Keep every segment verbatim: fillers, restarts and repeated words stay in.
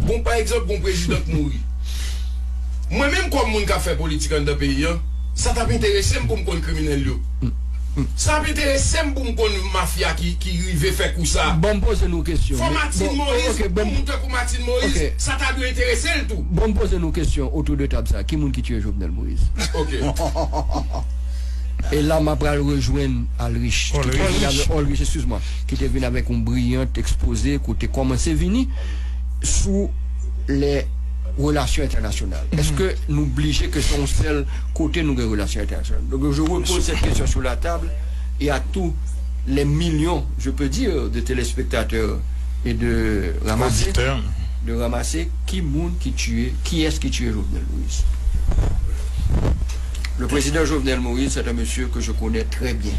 Bon, pa egzanp, gon prezidan k mouri. Mwen menm kòm moun k ap fè politik anndan peyi an, sa t ap enterese m pou m konn kriminèl yo. Sa ap enterese m pou m konn mafya ki, ki rive fè kou sa. Ban m poze nou kesyon. Fò Martine Moïse, ok, ban m, yon moun tankou Martine Moïse, ok, sa ta dwe enterese l tou. Ban m poze nou kesyon otou de tab sa. Ki moun ki tiye Jovenel Moïse? Ok. E la, m ap pral rejwenn Alrich, ki te vin avè-, Olrich, eskize mwen, ki te vin avèk yon briyant ekspoze kote kòmanse vini sou les relations internationales. Èske nou blije ke se yon sèl kote nou gen relasyon entènasyonal? Donc, je repose cette question sur la table et à tous les millions, je peux dire, de téléspectateurs et de ramasser, de ramasser, ki moun ki tiye, kiyès ki tiye Jovenel Moïse? Le président Jovenel Moïse, c'est un monsieur que je connais très bien.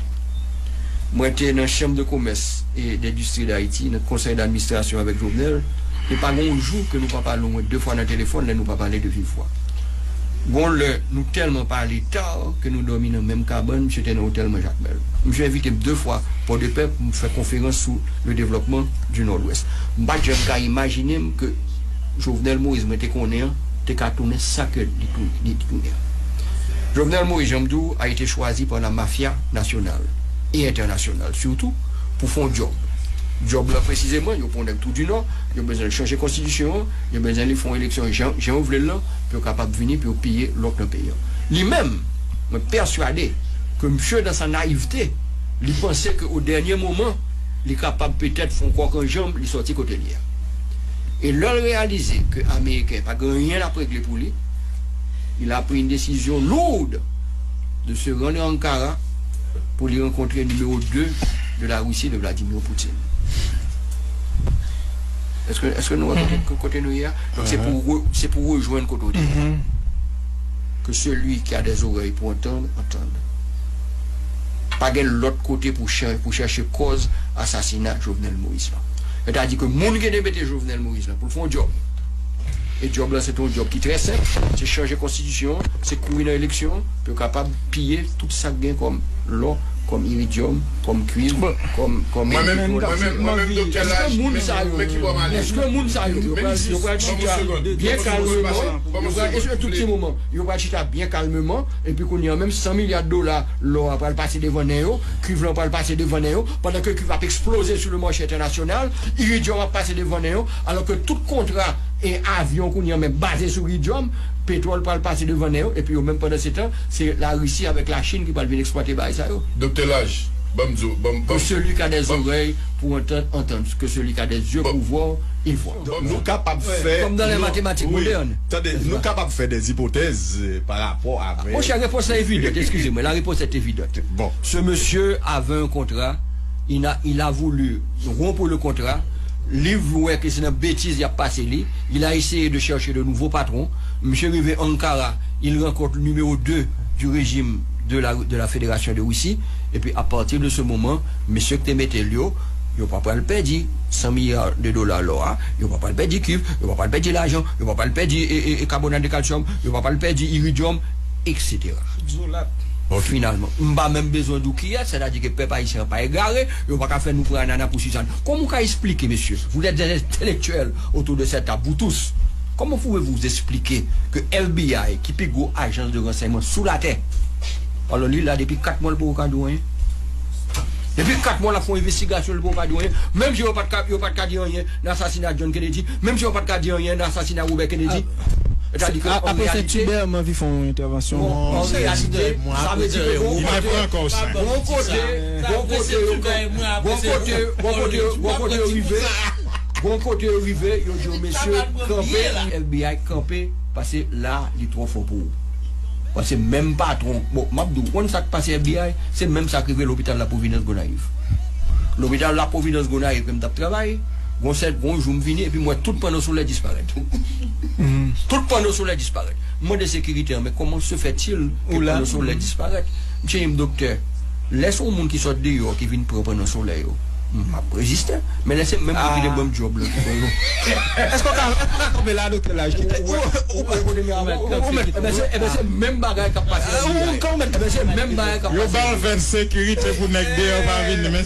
Mwen te nan Chanm de Komès e Dendistri Dayiti, nan konsèy d'administrasyon avèk Jovenel, e pa gen yon jou ke nou pa pale omwen de fwa nan telefòn, lè nou pa pale de viv vwa. Gon lè, nou tèlman pale ta ke nou dòmi nan menm kabann, misye te nan otèl mwen Jakmèl. Misye envite m de fwa Pòdepè pou m fè konferans sou le développement du Nord-Ouest. M pa t janm ka imajine m ke Jovenel Moïse mwen te konnen an te ka tounen sa ke li tou-, li tounen an. Jovenel Moïse, jan m di w, a été choisi par la mafia nationale et internationale, surtout pou fè yon djòb. Djòb la presizeman, yo pran nèg tou di Nò, yo bezwen chanje konstitisyon an, yo bezwen li fè yon eleksyon jan, jan yo vle l lan, pou yo kapab vini, pou yo piye lòk nan peyi an. Li menm, mwen pèswade ke misye, dans sa naïveté, li panse ke o dènye moman, li kapab petèt fè yon kòk an janm, li sòti kote l ye a. E lè l reyalize ke Ameriken pa gen anyen l ap regle pou li, il a pris une décision lourde de se rendre à Ankara pou li rankontre nimewo de de la Russie, de Vladimir Poutine. Èske, èske nou wè kote, kote nou ye a? Donk, se pou re-, se pou rejwenn kote w te ye a. Que celui qui a des oreilles pour entendre, entende. Pa gen lòt kote pou chan-, pou chèche kòz asasina Jovenel Moïse lan. Sètadi ke moun ki te mete Jovenel Moïse lan pou l fè yon djòb. E djòb lan, se te yon djòb ki trè senp. Se chanje konstitisyon an, se kouri nan eleksyon an, pou yo kapab piye tout sa k gen kòm lò, kòm iridyòm, kòm kwiv, kòm, kòm petwòl. Mwen menm, mwen menm, mwen menm, Doktè Laj, men, men ki bò m ale. Èske moun sa yo, yo pral, yo pral chita byen kalmeman, yo pral, èske tout ti moman, yo pral chita byen kalmeman, epi kounye a menm san milya dola lò a pral pase devan nen yo, kwiv lan pral pase devan nen yo, pandan ke kwiv ap eksploze sou le mache entènasyonal, iridyòm ap pase devan nen yo, alò ke tout kontra e avyon kounye a menm baze sou iridyòm, petwòl pral pase devan nen yo, epi yo menm pandan se tan, se Larisi avèk Lachin ki pral vin eksplwate bagay sa yo. Doktè Laj, ban m di w, ban m, ban m, celui qui a des oreilles pour entendre, entende. Que celui qui a des yeux pour voir, il voit. Donk, nou kapab fè, kòm dans les mathématiques modernes. Tande, nou kapab fè des hypothèses, euh, par rapport avec. Mon cher, réponse là évidente, excusez-moi, la réponse est évidente. Bon. Ce monsieur avait un contrat, il a, il a voulu rompre le contrat, li wè ke se nan betiz y ap pase li, il a essayé de chercher de nouveaux patrons, misye rive Ankara, il rencontre le numéro deux du régime de la, de la Fédération de Russie, epi à partir de ce moment, mesye ki te mete l yo, yo pa pral pèdi san milya de dola lò a, yo pa pral pèdi kwiv, yo pa pral pèdi lajan, yo pa pral pèdi e, e, e, karbonat de calcium, yo pa pral pèdi iridyòm, et cetera. Finalman, m pa menm bezwen di w kiyès, sètadi ke pèp ayisyen an pa egare, yo pa ka fè nou pran anana pou Sizàn. Comment vous expliquez, messieurs, vous êtes des intellectuels autour de cette table, vous tous, comment pouvez-vous expliquer que F B I, ki pi gwo ajans de ransèyman sou latè, alò li la depi kat mwa, l poko ka di w anyen? Depi kat mwa, l ap fè yon envestigasyon, l poko ka di w anyen. Menm jan yo pa t ka, yo pa t ka di anyen nan asasina John Kennedy, menm jan yo pa t ka di anyen nan asasina Robert Kennedy. Sètadi ke, an reyalite, Tibè, m anvi fè yon entèvansyon. Bon, an reyalite, sa vle di ke gon kote, gon kote, gon kote yo, gon kote, gon kote yo, gon kote yo rive, gon kote yo rive, yo di yo, mesye, kanpe, F B I kanpe, paske la, li twò fò pou ou. Paske menm patwon, bon, m ap di w, konn sa k pase F B I, se menm sa k rive lopital La Providence Gonayiv. Lopital La Providence Gonayiv ke m t ap travay, gon sèl, gon jou m vini, epi m wè tout panno solè disparèt. Tout panno solè disparèt. M mande sekirite an, men comment se fait-il que panno solè disparèt? Misye di m, doktè, lè se yon moun ki sot deyò, ki vin pran panno solè yo, m ap reziste. Men lè se menm moun ki te ban m djòb lan ki pran yo. Èske w ka, èske w ka kanpe la, doktè Laj? Ou, ou, ou, ou, ou, ou, ou, ou, ou, ou, Ebyen, se, ebyen, se menm bagay k ap pase F B I. Ebyen, se menm bagay k ap pase. Yo ba l vèn sekirite pou nèg deyò pa vini, men.